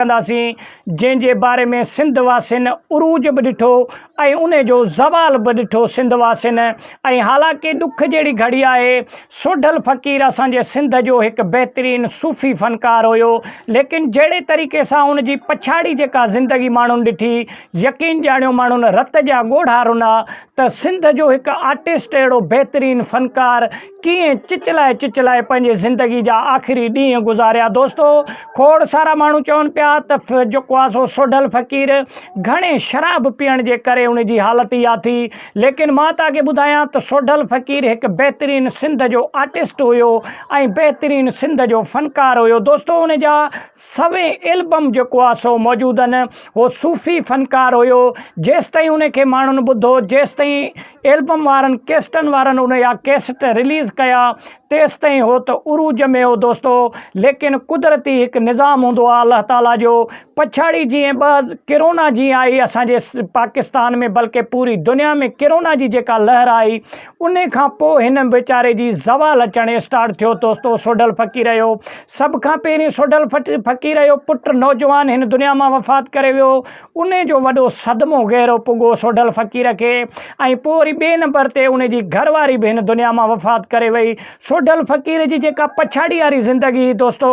ڪنداسين، جنهن جي باري ۾ سنڌ واسين عروج به ڏٺو ۽ ان جو زوال به ڏٺو سنڌ واسين ۽ حالانڪه ڏک جهڙي گهڙي آهي سوڍل فقير اسان جي سنڌ جو هڪ بهترين صوفي فنڪار هيو ليڪن جهڙي طريقي سان ان جي پڇاڙي جيڪا زندگي ماڻهن ڏٺي يقين ڄاڻيو ماڻهن رت جا ڳوڙها رنا ته سنڌ جو هڪ آرٽسٽ اهڙو بهترين فنڪار ڪيئن چچلائي چچلائي پنهنجي زندگي جا آخري ڏينهن گذاريا دوستو کوڙ سارا ماڻهو چون پيا ته جيڪو آ سو سوڍل فقير گهڻي شراب پيئڻ جي ڪري ان جي حالت اها ٿي ليڪن مان توهان کي ٻڌايان ته سوڍل فقير هڪ بهترين سنڌ جو آرٽسٽ هيو ۽ بهترين سنڌ جو فنڪار هيو دوستو ان جا سوين البم جيڪو آ سو موجود آهن هو صوفي فنڪار هيو جيستائين ان کي ماڻهن ٻڌو جيستائين البم وارن ڪيسٽن وارن ان جا ڪيسٽ رليز ڪيا تيستائين هو ته عروج ۾ هو دوستو ليڪن قدرتي هڪ نظام هوندو آهي الله تعالي جو پڇاڙي جيئن ٻه ڪرونا جيئن آئي اسان جي پاڪستان ۾ بلڪه پوري دنيا ۾ ڪرونا جي جيڪا لهر آئي ان کان پوء هن ويچاري جي زوال اچڻ اسٽارٽ ٿيو دوستو سوڍل فقير جو سڀ کان پهرين سوڍل فقير جو پٽ نوجوان هن دنيا مان وفات ڪري ويو انهي جو وڏو صدمو گهرو پڳو سوڍل فقير کي ۽ پوء وري ٻئي نمبر تي انهي جي گهر واري به هن دنيا مان وفات ڪري وئي. سوڍل فقير جي جيڪا پڇاڙي واري زندگي هئي دوستو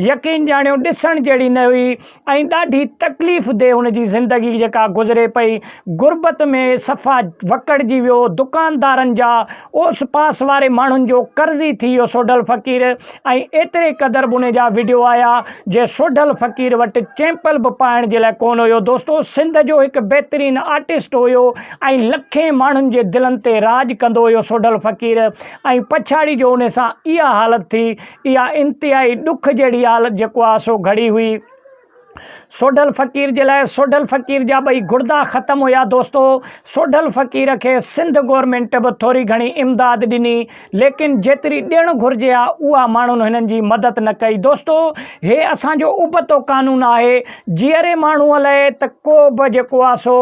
يقين ڄاڻيو ڏسڻ جهڙي نه هئي ۽ ڏاڍي تڪليف ده هن جي زندگي جيڪا گذري پئي. غربت ۾ صفا وڪڙجي ويو، دڪاندارن جا اوس پاس واري ماڻهن جو قرضي ٿي ويو سوڍل فقير ۽ ايتري قدر به ان جا وڊيو آيا جي سوڍل فقير وٽ چيمپل به پائڻ جي لاء ڪونه هيو دوستو سنڌ جو هڪ بهترين آرٽسٽ هيو ۽ لکين ماڻهن جي دلن تي راڄ ڪندو هيو سوڍل فقير ۽ پڇاڙي جو ان سان اها حالت ٿي اها انتهائي ڏک جهڙي حالت جيڪو آ سو گهڙي هئي. سوڍل فقير جي لاء سوڍل فقير جا ٻئي گڙدا ختم هيا دوستو سوڍل فقير کي سنڌ گورنمينٽ به ٿوري گهڻي امداد ڏني ليڪن جيتري ڏيڻ گهرجي ها اها ماڻهن هنن جي مدد نه ڪئي دوستو هي اسان جو ابتو قانون آهي جيئري ماڻهو لاء ته ڪو به جيڪو آ سو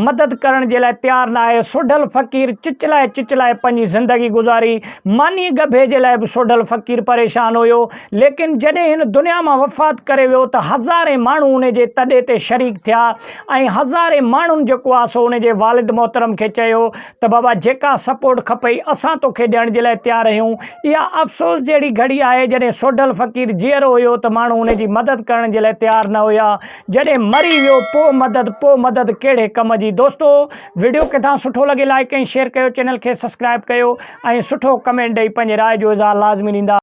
مدد ڪرڻ جي لاء تيار نه آهي سوڍل فقير چچلائي چچلائي پنهنجي زندگي گذاري ماني ڳڀي جي لاء به سوڍل فقير پريشان هيو ليڪن جڏهن هن دنيا مان وفات ڪري ويو ته هزارين ماڻهو ان جي تڏي تي شريڪ ٿيا ۽ هزارين ماڻهن جيڪو آهي سو ان جي والد محترم کي چيو ته بابا جيڪا سپورٽ کپئي اسان توکي ڏيڻ جي لاء تيار آهيون. اها افسوس جهڙي گهڙي آهي جڏهن سوڍل فقير جيئرو هيو ته ماڻهو ان جي مدد ڪرڻ جي لاء تيار نه هيا جڏهن مري ويو پوء مدد پوء مدد ڪهڙي ڪم جي دوستو وڊيو ڪٿان سٺو لڳي لائيڪ ۽ شيئر ڪيو چينل کي سسڪرائب ڪيو ۽ سٺو ڪمينٽ ڏئي پنهنجي راء جو اظهار لازمي ڏيندا.